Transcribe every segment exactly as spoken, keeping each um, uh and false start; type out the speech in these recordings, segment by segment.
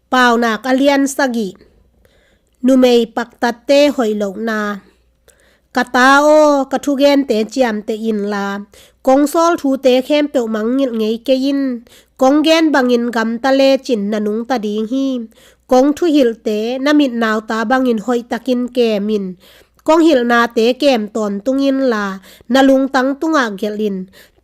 Paunak a lian sagih. Numei paktatte hoih lohna. Ka ta aw, ka thugente ciamteh inla, kong sawl thute khempeuh mangngilh ngei kei in. Kong gen bangin gamta lecin na nungta ding hi. Kong thuhilhte na mitnauta bangin hoihtakin kem in. Kong hilhnate kem tawntung inla, na lungtang tungah gelh in.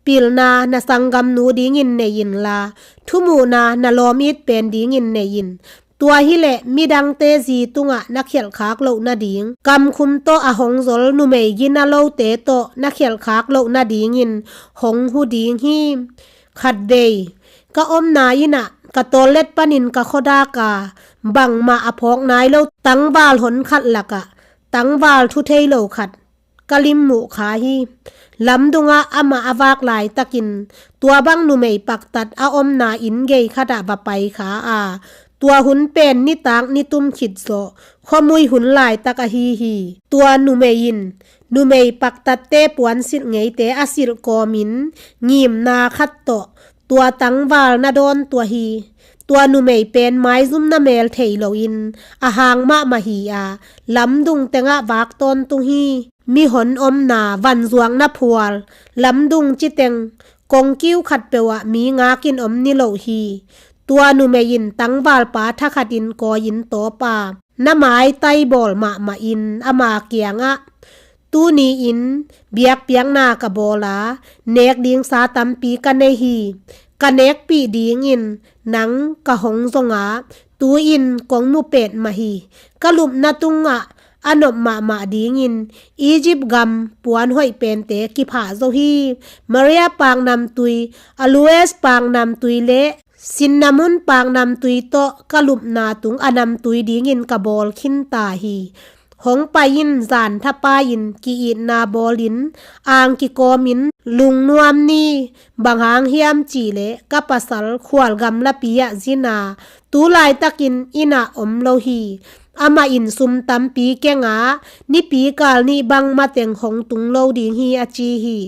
Pilna na sanggamnu dingin nei inla, thumuhna na lawm it pen dingin nei in. Tua hileh midangte zi tungah na khialhkhak loh nading, kamkhum tawh a hong zol numei gina lote tawh na khialhkhak loh nadingin hong hu ding hi. Khatvei ka omna innah ka tawllet panin ka khuadak a, bangmah a phawk nai lo tangval hon khat lakah tangval thu thei lo khat ka limmuh kha hi. Lamdungah amah a vak laitakin tua bang numei paktat a omna inn gei khatah va pai kha a, tua hun pen nitak nitum khit zawh khuamui hun laitak ahi hi. Tua numei in numei paktatte puansilh ngeite a silh kawmin ngimna khat tawh tua tangval na dawn tuah hi. Tua numei pen maizumna mel thei loin a hang mahmah hi a, lamdung tengah vak tawntung hi. Mihon omna vanzuakna phual, lamdung citeng kongkiu khatpeuh ah mi ngakin om ni lo hi. Tua numei in tangvalpa thakhatin kawi-in tawp a, na maitai bawl mahmah in ama kiangah, tuni-in biakpiakna ka bawl a, nek ding sa tampi ka nei hi. Ka nekpih dingin nang ka hong zong a, tu-in kong mu petmah hi. Ka lupna tungah a nop mahmah dingin Egypt gam puan hoih pente kiphah zo hi. Maria paknamtui, aloes paknamtui le sinnamun paknamtui tawh ka lupna tung a namtui dingin ka bawl khinta hi. Hong pai in, zan thapai-in ki-itna bawlin, ang kikawmin lungnuam ni. Bang hang hiam cihleh ka pasal khual gamlapi ah zin a, tu laitakin innah om lo hi. Amah in sum tampi keng a, nipi kal nih bang mateng hong tung lo ding hi, a ci hi.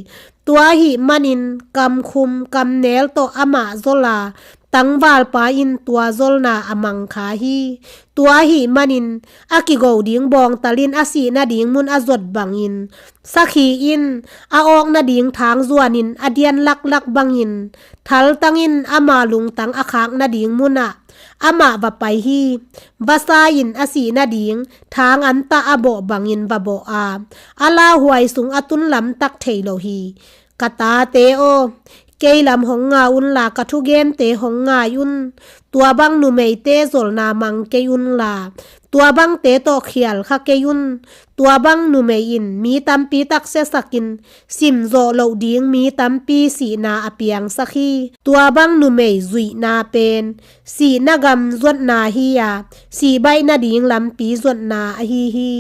Tua ahih manin kamkhum kamnel tawh amah zol a, tangvalpa in tua zolna a mang kha hi. Tua ahih manin a kigo ding bawngtal in a sih nading mun a zuat bangin, sakhi in a awk nading thang zuanin a dian laklak bangin, thaltang in ama lungtang a khak nading munah amah va pai hi. Vasa in a sih nading thang antah a bawh bangin va bawh a, a lauhuai sung a tun lamtak thei lo hi. Ka tate aw, kei lam hong nga unla, ka thugente hong ngai un. Tua bang numeite zolna mang kei unla, tua bangte tawh khial kha kei un. Tua bang numei in mi tampi tak siasakin, simzawh loh ding mi tampi sihna a piangsak hi. Tua bang numei zuihna pen sihna gam zuatna hi a, sih baih nading lampi zuatna ahi hi.